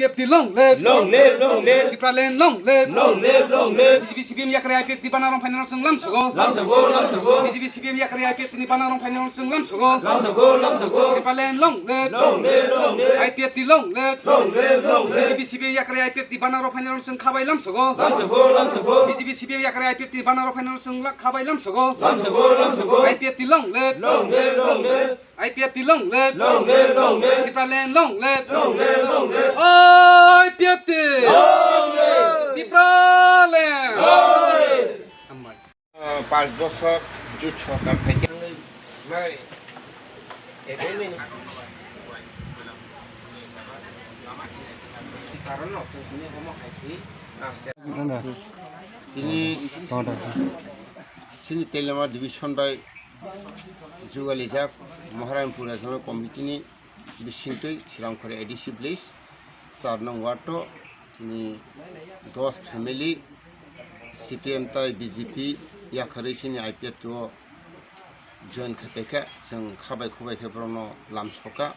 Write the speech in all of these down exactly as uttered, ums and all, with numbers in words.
P F T long live! Long live, long live! Tipraland long live! Long live, long live! B J P C P M yakarwi I P F T ni bana rong phainai rok chwng lam sogo. Lam sogo, lam sogo! B J P C P M yakarwi I P F T ni bana rong phainai rok chwng lam sogo. Lam sogo, lam sogo! Tipraland long live! Long live, long live! I P F T long live! Long live, long live! B J P C P M yakarwi I P F T ni bana rok phainai rok chwng khabai lam sogo. Lam sogo, lam sogo! B J P C P M yakarwi I P F T ni bana rok phainai rok chwng la khabai lam sogo. Lam sogo, lam sogo! I P F T long live! Long live, long live! I P F T long live! Long live, long live! Tipraland long live! Long live, long live! I P F T! Long live! Tipraland! Long live! Hambai. Ah, panch bosor jut sorkar phaikhe. Tini, tini Teliamura division bai jugalijak Maharanipur Regional Committee ni bisingtwi Srangkhor A D C village char nong ward o tini dos family C P M tai B J P yakarwi chini I P F T o join khe paikha, chwng khabai khubai khe borokno lam soka.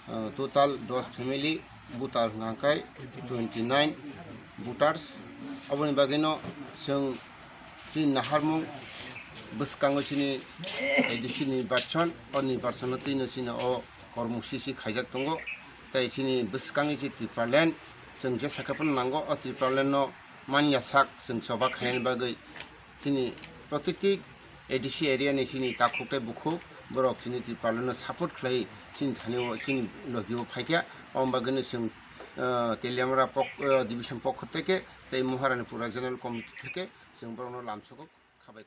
Ah, total dos family, voter hwnkha khe twenty nine voters. Aboni bagwino chwng chini naharmung bwskango chini A D C nirbachon, o nirbachono twino chini o kormo sisi khaijak tongo. Tei chini bwskango chini Tipraland chwng jesa khe phano nango, o Tipraland no manya sak chwng choba khainani bagwi chini protiti A D C area ni chini takhuk tei bukhuk borok chini Tipraland no support khlai chini thani o chini logi o phaikha. Aboni bagwino chwng, ah, Teliamura pok-, ah, division pokho theke tei Maharanipur Regional Committee theke chwng borokno lamsogo khabai.